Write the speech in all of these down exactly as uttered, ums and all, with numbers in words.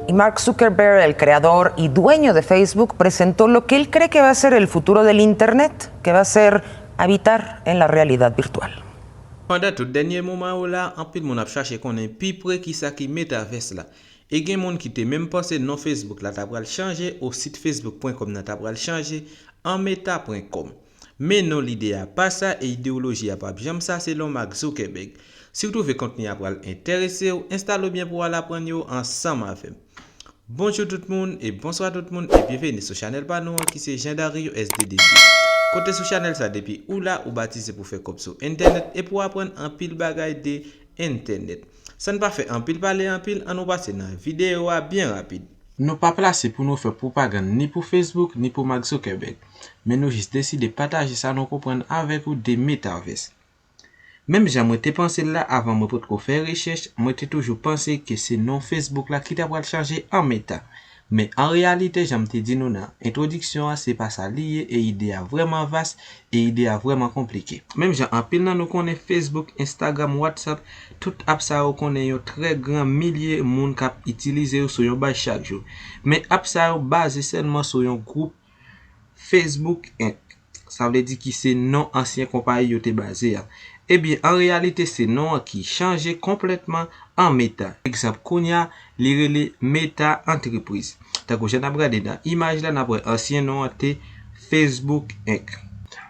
Y Mark Zuckerberg, el creador y dueño de Facebook, presentó lo que él cree que va a ser el futuro del Internet, que va a ser habitar en la realidad virtual. Pandan tout dènye moman yo la, anpil moun ap chache konnen pi pre kisa ki metavès la. E gen moun ki te menm panse non Facebook la ta pral chanje ou sit facebook pwen kòm nan ta pral chanje an meta pwen kòm. Men non, lide a pa sa e ideyoloji a p ap janm sa selon Mark Zuckerberg. Si w twouve kontni a pral enterese w, enstale w byen pou w al aprann yo ansanm avè m. Bonjou tout moun e bonswa tout moun e byenveni sou chanèl pa nou an ki se Jean Dario S D D D. Kote sou chanèl sa depi ou la ou batize pou fè kòb sou entènèt e pou aprann anpil bagay de entènèt. San n pa fè anpil pale anpil, ann nou pase nan videyo a byen rapid. Nou pa plase pou nou fè pwopagann ni pou Facebook ni pou Mark Zuckerberg, men nou jis deside pataje sa nou konprann avèk ou de metavès. Menm jan mwen te panse l la avan mwen potko fè rechèch, mwen te toujou panse ke se non Facebook la ki ta pral chanje an meta. Men an reyalite, jan m te di nou nan entwodiksyon an, se pa sa li ye e ide a vrèman vas e ide a vrèman konplike. Menm jan anpil nan nou konnen Facebook, Instagram, WhatsApp, tout app sa yo konnen yon trè gran milye moun k ap itilize yo sou yon baz chak jou. Men app sa yo baze sèlman sou yon gwoup Facebook Inc. Sa vle di ki se non ansyen konpayi yo te baze a. Ebyen, an reyalite, se non an ki chanje konplètman an meta. Egzanp, kounye a, li rele Meta Antrepriz. Tankou jan n ap gade nan imaj la, n ap wè ansyen non an te Facebook Inc.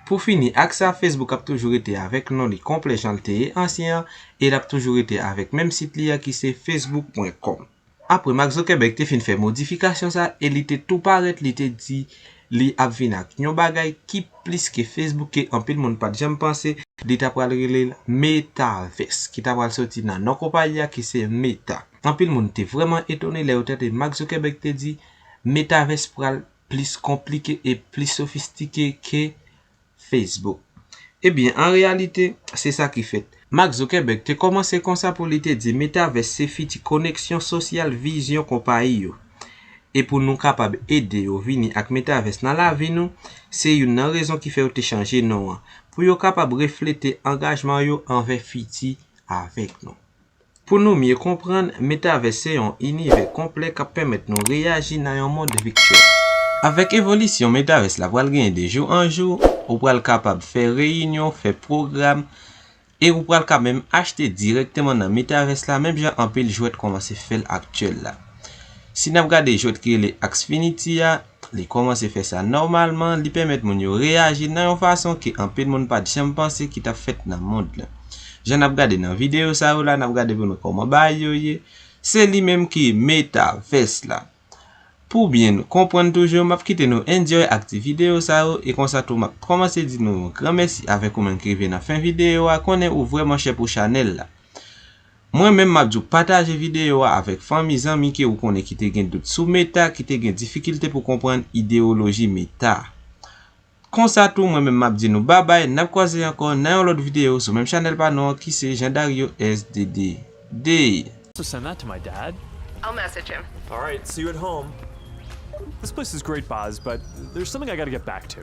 Pou fini ak sa, Facebook ap toujou rete avèk non li konplè jan l te ye ansyen an, e l ap toujou rete avèk menm sit li a ki se facebook pwen kòm. Apre Mark Zuckerberg te fin fè modifikasyon sa e li te tou parèt, li te di li ap vin ak yon bagay ki plis ke Facebook ke anpil moun pa t janm panse, li ta pral rele l Metaverse, ki ta pral soti nan non konpayi a ki se Meta. Anpil moun te vrèman etone lè yo tande Mark Zuckerberg te di Metaverse pral plis konplike e plis sofistike ke Facebook. Ebyen, an reyalite, se sa ki fèt. Mark Zuckerberg te kòmanse konsa pou li te di Metaverse se fiti koneksyon sosyal vizyon konpayi yo. E pou nou kapab ede yo vini ak Metaverse nan lavi nou, se youn nan rezon ki fè yo te chanje non an, pou yo kapab reflete angajman yo anvè fiti avèk nou. Pou nou mye konprann, Metaverse se yon inivè konplè k ap pèmèt nou reyaji nan yon mond vityèl. Avèk evolisyon Metaverse la pral genyen de jou an jou, ou pral kapab fè reyinyon, fè pwogram, e ou pral ka menm achte dirèkteman nan Metaverse la, menm jan anpil jwèt kòmanse fè l aktyèl la. Si n ap gade jwèt ki rele Axfinity a, li kòmanse fè sa nòmalman, li pèmèt moun yo reyaji nan yon fason ke anpil moun pa t janm panse ki t ap fèt nan mond lan. Jan n ap gade nan videyo sa yo la, n ap gade pou nou kòman bagay yo ye. Se li menm ki Metaverse la. Pou byen konprann toujou, m ap kite nou enjoy ak ti videyo sa yo, e konsa tou m ap kòmanse di nou yon gran mèsi avèk ou menm ki rive nan fen videyo a, konnen ou vrèman chè pou chanèl la. Mwen menm m ap di w pataje videyo a avèk fanmi, zanmi ke ou konnen ki te gen dout sou Meta, ki te gen difikilte pou konprann ideyoloji Meta. Konsa tou, mwen menm m ap di nou babay, n ap kwaze ankò nan yon lòt videyo sou menm chanèl pa nou an ki se Jean Dario S D D D. So send that to my dad. I'll message him. All right, see you at home. This place is great, Boz, but there's something I gotta get back to.